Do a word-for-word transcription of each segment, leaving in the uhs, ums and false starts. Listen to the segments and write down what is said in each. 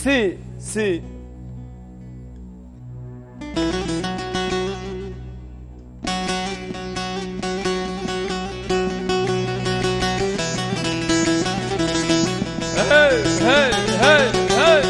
Si, si. Hey, hey, hey, hey.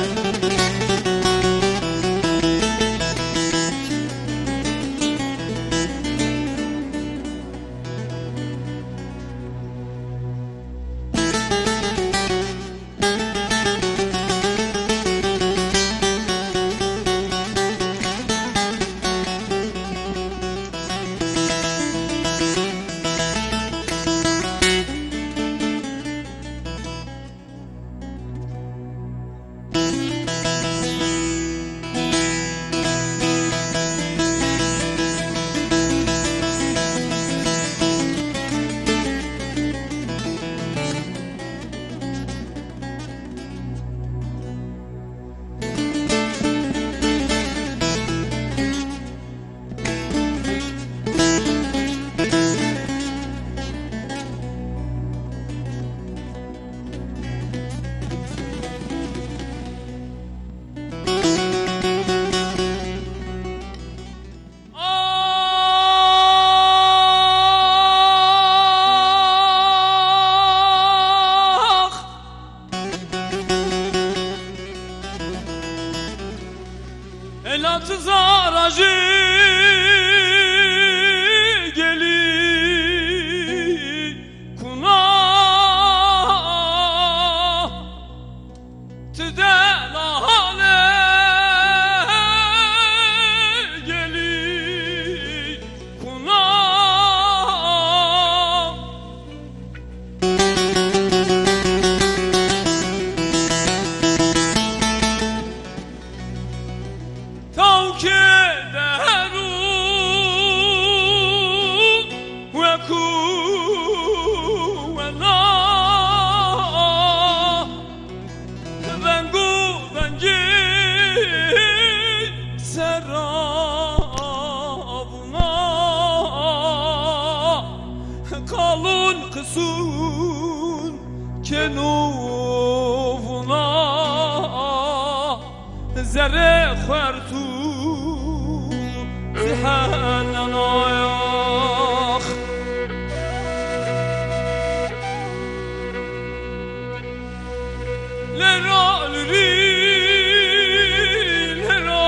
Ax! Ela ti zara jî gelî kuna. Ti delale gelî kuna. Taw ke deru weku wena, vengu vengî seravuna, qalun qisun kenu vuna. Zerrê xwertu zî henen ayax. Lero lirî, lero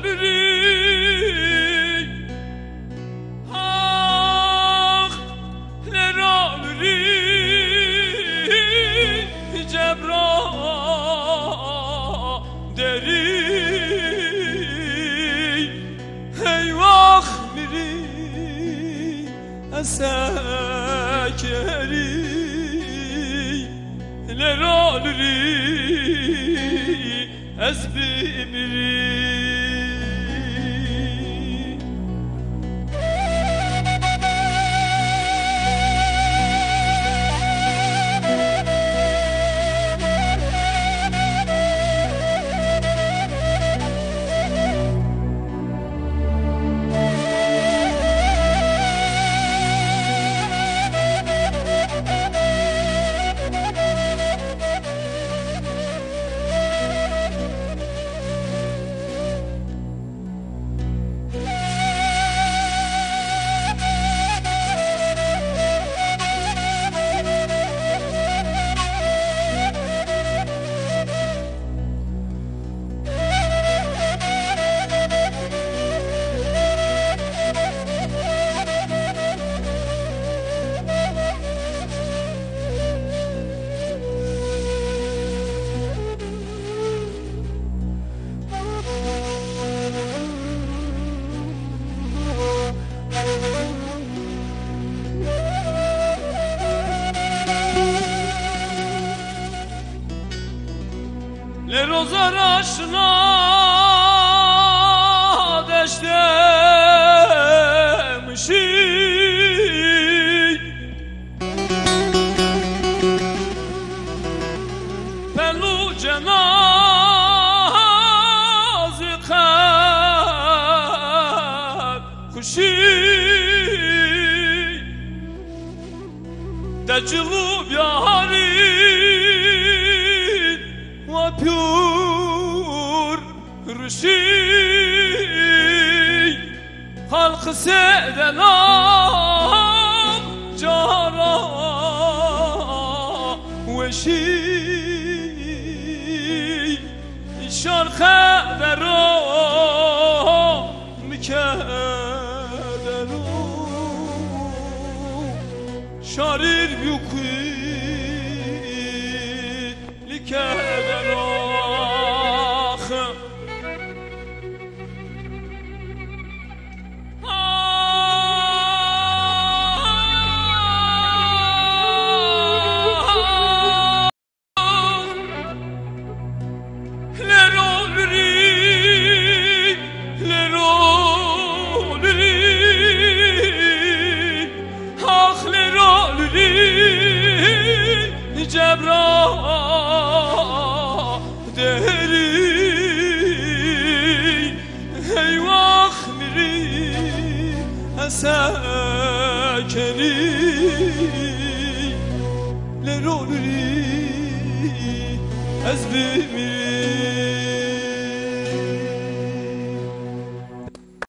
lirî. Ax, lero lirî, cebra derî, heywax mirî, ez se kerî, lero lirî. Ez bimirî. Lê roza ra şina deşte mişî. Pelû cenazî qeb kuşî. De cilû byaharî Şî xalq sêdelam cara weşî şarxe dero mikedeno şarîr yukî. Likedero ax. Lero liri, lero liri, ax lero liri, cebra deri, hey wax miri, ese keri, lero liri, ez bimiri.